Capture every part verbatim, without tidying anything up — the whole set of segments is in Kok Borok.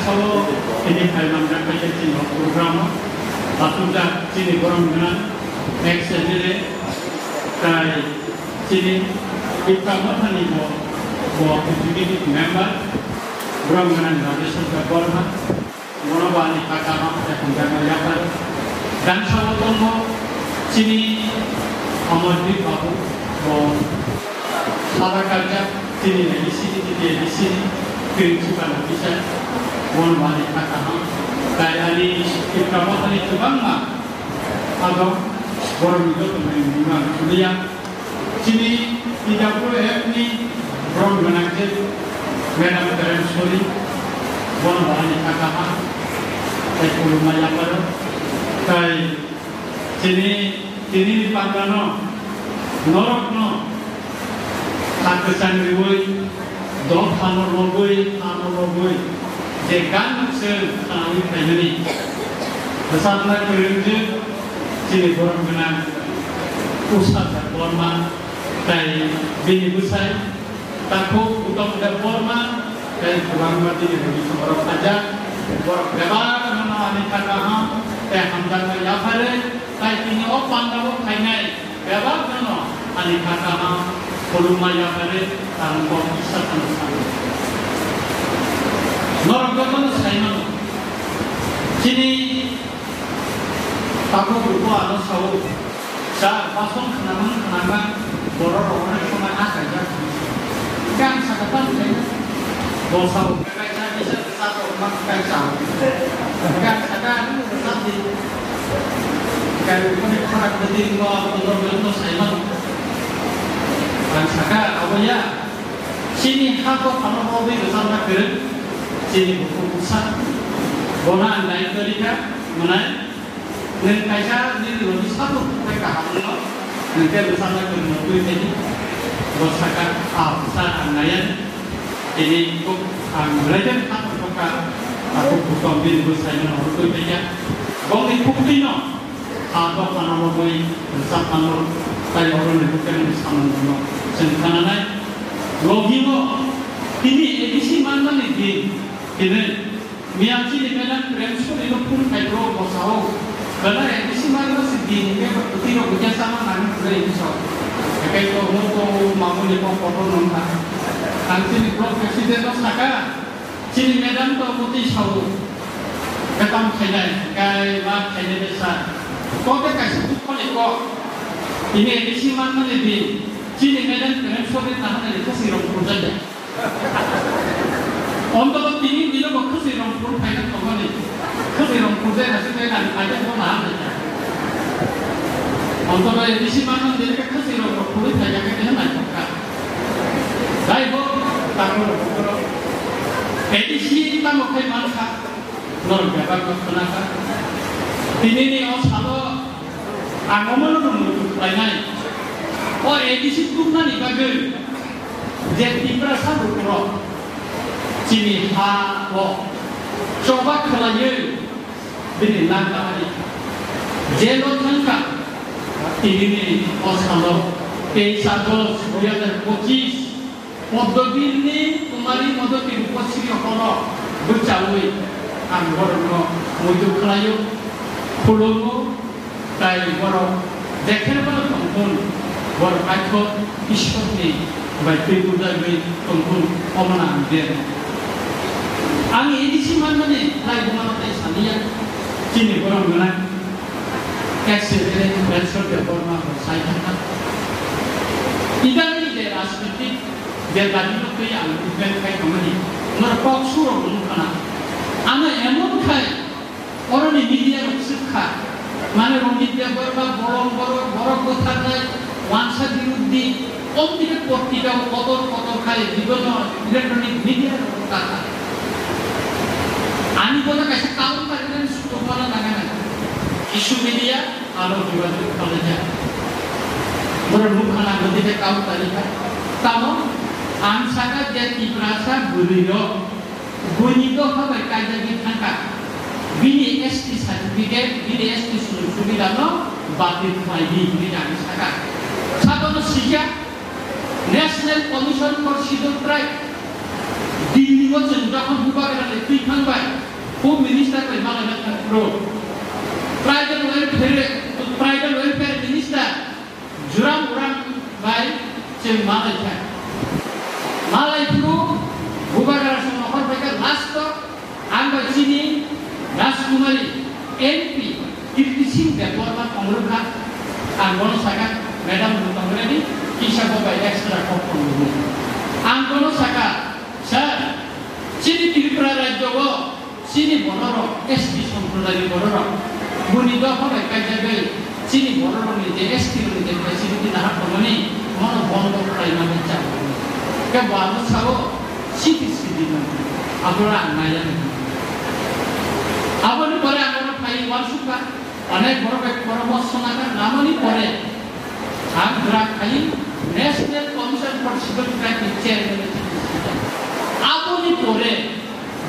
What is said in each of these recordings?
Tini kailam jakhaikhe chini o program o achukjak chini borom gwnang ex M L A tai chini Tipra Mothani bo, bo executive member borom gwnang Rajeshwar Debbarma, bono bo ani kaka ma tei hamjakma yaphar. Gansao tongo chini Amardeep Babu, bo sara kajak chini A D C ni, A D C ni principal officer, bono bo ani kaka ma. Tai ani Tipra Mothani kwbangma adong, borokni joto ni mung ang suliya. Chini T W F ni borom gwnang je Madam Prem Sori, bono bo ani kaka ma, tai khulumma yapharo, tai chini, tini ni panda no, norok no, ha kwchang riwi, dol phano logwi, phano logwi, je gan se khanawi phaimani. Bwsakna kwrwngwi chini borom gwnang Usha Debbarma tai bini bwsai takhuk Uttam Debbarma tai kwbangma bini bini borok khaijak. Borok bebak no ani kha kaham tei hamjakma yaphare tai tini o pandao phainai. Bebak no ani kaka ma khulumma yaphare ang kok kisa thang thang. Norok jotono sai mano. Chini tabuk ruko ano sao. Cha bason khnamang khnamang borok rok onek somoi a kaijak. Gang sakha tamo khaina. Bo sao. Kaisa bisa rwchapmani kaisa. Kaisa kha rwchapdi. Kaisa khorang kwtwi wngo, pondro minute no saimano. Ang sakha, abo ya. Chini ha dophano rwgwi rwchapna kwrwng. Chini bukhuk bwsa. Bono ang daitw rikha, mwnai. Nwng kaisa nini logi sabo tei kaham wngno, nwng khe bwsakno kwrwngno twi thani, bo sakha, "A bwsa ang naiya, tini kok ang belai khe kha tongkha, a kok bukom bini bwsaino nono twi thaiya." Bongni khuktwino a dophano logwi rwchapmano, tai oroni bukhukni samungno chwng khananai. Logio tini A D C manmani din, tini Miyam chini madam Prem Suri no phone khai bro bosao. Bana A D C manmani si din ke bwtwi rok bwkha sama nang bwtwi ni so. Ekai to mo to mamuli ko photo nong kha. Ang chini block president no saka. Chini madam to moti sao. Katam khainai, kai ma khainai de sa. Ko ke kaisa tu khole ko. Ini A D C manmani din. Chini madam Prem Suri na hana ni kasi rong project. Ontolo tini dino bo khasi rong phuru phaina tongmani. Khasi rong phuru jai nasi jai nani phaina tongma hamjai. Ontolo A D C manmani dini khe khasi rong rok phuru phaina khe khe nai thokha. Jai ho, tamo rok phuru. A D C tamo khai mankha. Norok bebak no khna kha. Tini ni o salo ang omono no muitu khlainai. O A D C tuknani bagwi je Tiprasa bukhurok chini ha o choba khwlaiwi bini langma hari jelo thangkha. Tini ni o salo teis August dui hazar pochis Poddobilni Kumari Modo Tirupasri horo bwchaui ang borokno muitu khlaio, khulumo, tai borok jekhe phano tongthun, borok paitho Ishwarni bai twi bujagwi tongthun, omono ang berno. Ang A D C manmani lai bumano tai saniya, chini borok gwnang, K C A ni Prensor Debbarma bo sai thangkha. Idani je rajnitik je dagino twi ang movement khai tongmani, norok kok surok nung khana. Ano emon khai, oroni media rok swk kha. Mane Ranjit Debbarma, Bolong Borok, Borok Bwtharnai, Wansa Biruddi, omtike potrika o kotor kotor khai, bibhinno electronic media rok kha. Ani bono kaisa counter attack sukokmana nangani. Kisu media, Aro jogajog khlaijak. Borok nukha nang gotike kau tari kha. Tamo ang saka je Tiprasa bwrwi rok buini dopha bai kaijagwi thangkha. Bini S T certificate, bini S T sujog subida no batil khlai di hinwi ang saka. Sabono sijak National Commission for Scheduled Tribe. Delhi o chwng jokhon bubagra le twi thangbai. Home Minister bai malai na thang pro. Tribal Welfare, Tribal Welfare Minister Juram Uram bai chwng malai kha. Malai phuru bubagra song nokhor bai kha last o ang bai chini Rajkumari M P Kirti Singh Debbarma tongrwkha. Ang bono sakha, "Madam, nwng tongrwdi, kisa bo bai extra kok tongrwdi." Ang bono sakha, "Sir, chini Tripura rajyo o chini bororok, S T somprodayni bororok, buni dopha bai kaijagwi chini bororokni je S T rokni je facility nahar tongmani, mono bondo khlaimani chao." Khe bo ano sao, "Siti sidi mani, aboro ang naiya nai." Aboni pore ang oro phai uansukha, onek borok bai poramorsho nangkha, namani pore ang drug khai National Commission for Scheduled Tribe ni chairman ni. Aboni pore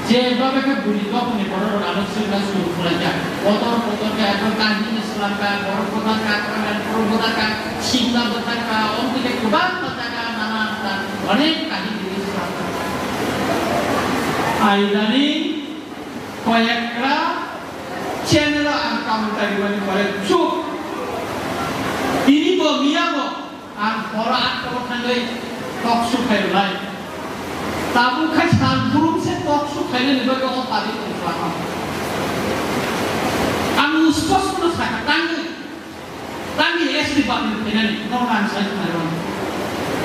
je babe khe buni dophani borok rok ano swngnai suru khwlaijak. Kotor kotor khe abo Gandhi ni swlangkha, borok kotor kha, Kamalpur kotor kha, Simla kotor kha, omtwi khe kwbangma jaga nana nana onek kahini ni swlangkha. Aidani koyekra channel o ang kamu tari mani pore chup. Tini bo miya bo ang horo atta o thangwi talk show khai rwnai. Tabuk khai sal burum se talk show khainani bagwi o tari tong khlama. Ang usposto no sakha tangwi, tangwi S T button khainani no ang sai khairok.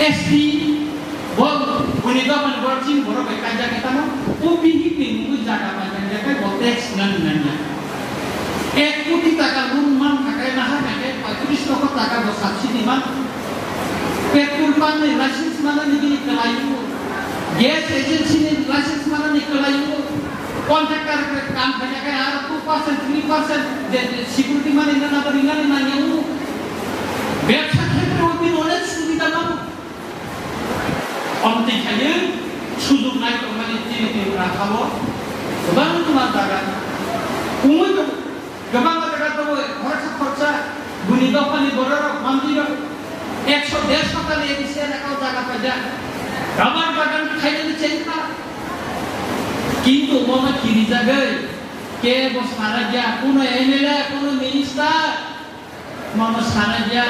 S T bo buni dophani borok chini borok bai kaijak khe tamo O B C ni mungwi jaga bai kaijak khe bo tax nani nanya. Ek koti taka loan man kha khe, naha kha khe, paitris loko taka bo subsidy man. Petrol pump ni license manani bini kwlai o. Gas agency ni license manani kwlai o. Contractor khe kam khaina khe aro two percent, three percent je, je security mani nana bo rinani nangya o. Bebsa khetre o bini onek subida mano. Omtwi khaiyung sujuknai tongmani chini Tripura hao kwbangma jaga wngwi tongo. Kwbangma jaga tongo khoroksa khoroksa buni dophani bororok, mantrirok ekso dersho tani A D C elaka o jaga paijak. Rubber bagan khainani chengkha. Kintu bono kirijagwi kebo sanakya, kuno M L A, kuno minister. Mano sana dia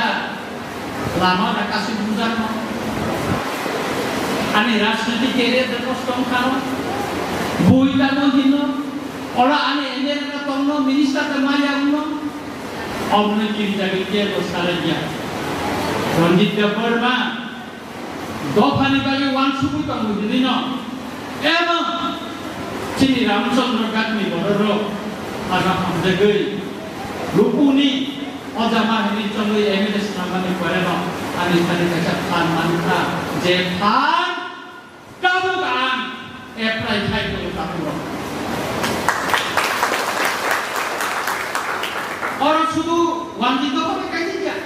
lama da kasih budak no. Ani rajniti career da kostom kano. Bui da mo hino. Ora ani M L A da tongno, minister da maya uno. Omne kiri jagi ke lo sana dia. Ranjit Debbarma. Dophani bagwi uansugwi tongo hinwi no. Emo chini Ramchandra Ghatni bororok ano hamjagwi rupuni ojama hinwi chongwi M L A swnamani pore no ani thani kaisa phan mankha, je phan tabuk ang apply khai tongo takhurok. Oro sudu wanjwi dophani kaisa ya.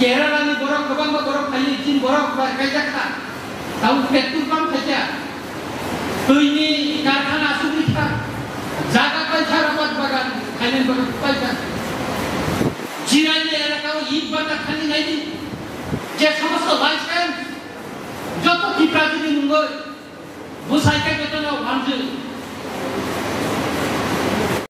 Kerala ni borok kwbangma borok phaiwi chini borok bai kaijak kha. Tabuk petrol pump khaisa. Twi ni karkhana asugwi kha. Jaga paikha, rabar bagan khainani bagwi paikha. Jirai ni elaka o it bata khani naidi. Je somosto license joto Tiprajini mungwi. Bwsai khe jotono wanjwi.